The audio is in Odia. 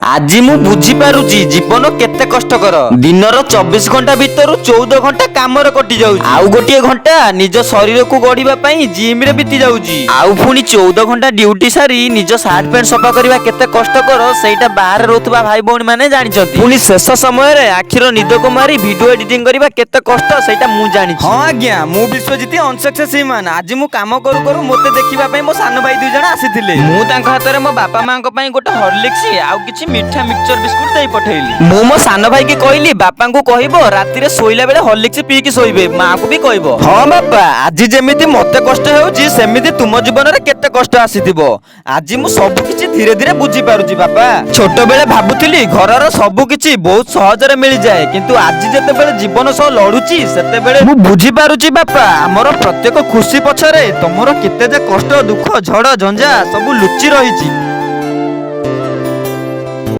ଆଜି ମୁଁ ବୁଝିପାରୁଛି ଜୀବନ କେତେ କଷ୍ଟକର। ଦିନର 24 ଘଣ୍ଟା ଭିତରୁ 14 ଘଣ୍ଟା କାମରେ କଟି ଯାଉଛି, ଆଉ 1 ଘଣ୍ଟା ନିଜ ଶରୀରକୁ ଗଢିବା ପାଇଁ ଜିମ୍ ରେ ବିତି ଯାଉଛି। ଆଉ ପୁଣି 14 ଘଣ୍ଟା ଡ୍ୟୁଟି ସାରି ନିଜ ସାର୍ଟ ପ୍ୟାଣ୍ଟ ସଫା କରିବା କେତେ କଷ୍ଟକର, ସେଇଟା ବାହାରେ ରହୁଥିବା ଭାଇ ଭଉଣୀ ମାନେ ଜାଣିଛନ୍ତି। ପୁଣି ଶେଷ ସମୟରେ ଆଖିର ନିଦକୁ ମାରି ଭିଡିଓ ଏଡିଟିଂ କରିବା କେତେ କଷ୍ଟ, ସେଇଟା ମୁଁ ଜାଣିଛି। ହଁ ଆଜ୍ଞା, ମୁଁ ବିଶ୍ୱଜିତ, ଅନସକ୍ସେସ୍ ହ୍ୟୁମାନ। ଆଜି ମୁଁ କାମ କରୁ କରୁ ମୋତେ ଦେଖିବା ପାଇଁ ମୋ ସାନ ଭାଇ 2 ଜଣ ଆସିଥିଲେ। ମୁଁ ତାଙ୍କ ହାତରେ ମୋ ବାପା ମାଙ୍କ ପାଇଁ ଗୋଟେ ହରଲିକ୍ସ ଆଉ କିଛି ମିଠା ମିକ୍ସଚର ବିସ୍କୁଟ ଦେଇ ପଠେଇଲି। ମୁଁ ମୋ ସାନ ଭାଇକି କହିଲି, ବାପାଙ୍କୁ କହିବ ରାତିରେ ଶୋଇଲା ବେଳେ ହରଲିକ୍ସ ପିଇକି ଶୋଇବେ, ମାକୁ ବି କହିବ। ହଁ ବାପା, ଆଜି ଯେମିତି ମତେ କଷ୍ଟ ହେଉଛି, ସେମିତି ତୁମ ଜୀବନରେ କେତେ କଷ୍ଟ ଆସିଥିବ। ଆଜି ମୁଁ ସବୁ କିଛି ଧୀରେ ଧୀରେ ବୁଝିପାରୁଛି ବାପା। ଛୋଟବେଳେ ଭାବୁଥିଲି ଘରର ସବୁ କିଛି ବହୁତ ସହଜରେ ମିଳିଯାଏ, କିନ୍ତୁ ଆଜି ଯେତେବେଳେ ଜୀବନ ସହ ଲଢୁଛି, ସେତେବେଳେ ମୁଁ ବୁଝିପାରୁଛି ବାପା, ଆମର ପ୍ରତ୍ୟେକ ଖୁସି ପଛରେ ତମର କେତେ ଯେ କଷ୍ଟ, ଦୁଃଖ, ଝଡ଼ ଝଞ୍ଜା ସବୁ ଲୁଚି ରହିଛି।